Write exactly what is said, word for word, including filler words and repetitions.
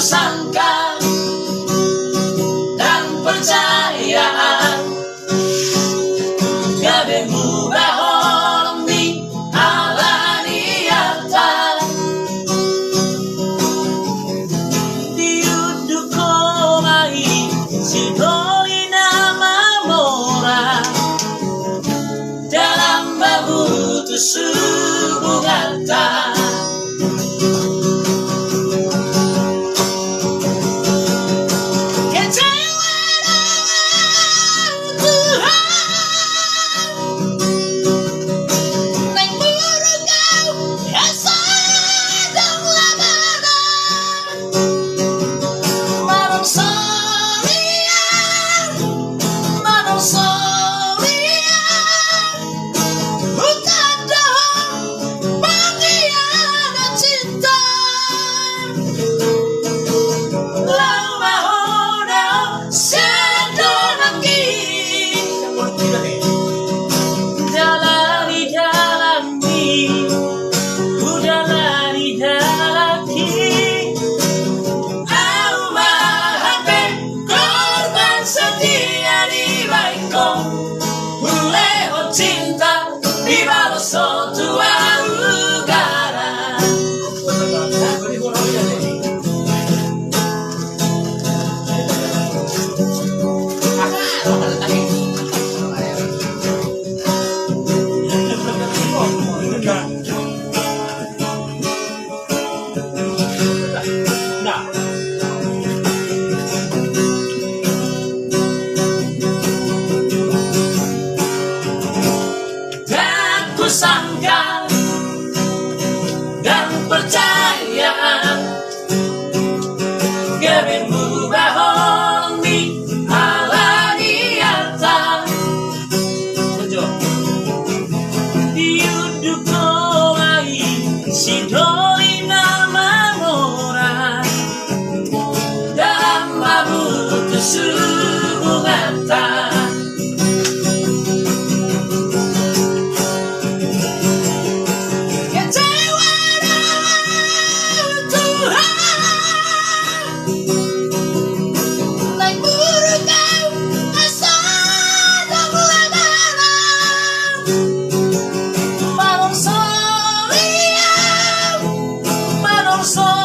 Sangkal dan percayaan gabe muba holong ni ala ni altar. Diunduk ho ma i si doli na mamora dalam bahu tu subunganta. Kecewa dengan Tuhan, naeng muruk au asa dong labana. Manang songon i, manang songon i, hutanda ho pengkhianat cinta. Laho ma ho dao sian donganki. Jalani jalanmi, hujalani jalanki. Au ma hape korban setia dibahen ho. Hulehon cinta dibalos ho tu au garan. Dang husangka, dang percaya, gabe muba holong ni ala ni altar. Diunduk ho ma i si doli na mamora dalam bahu tu subunganta. Kecewa dengan Tuhan, naeng muruk au asa dong labana. Manang songon i, manang songon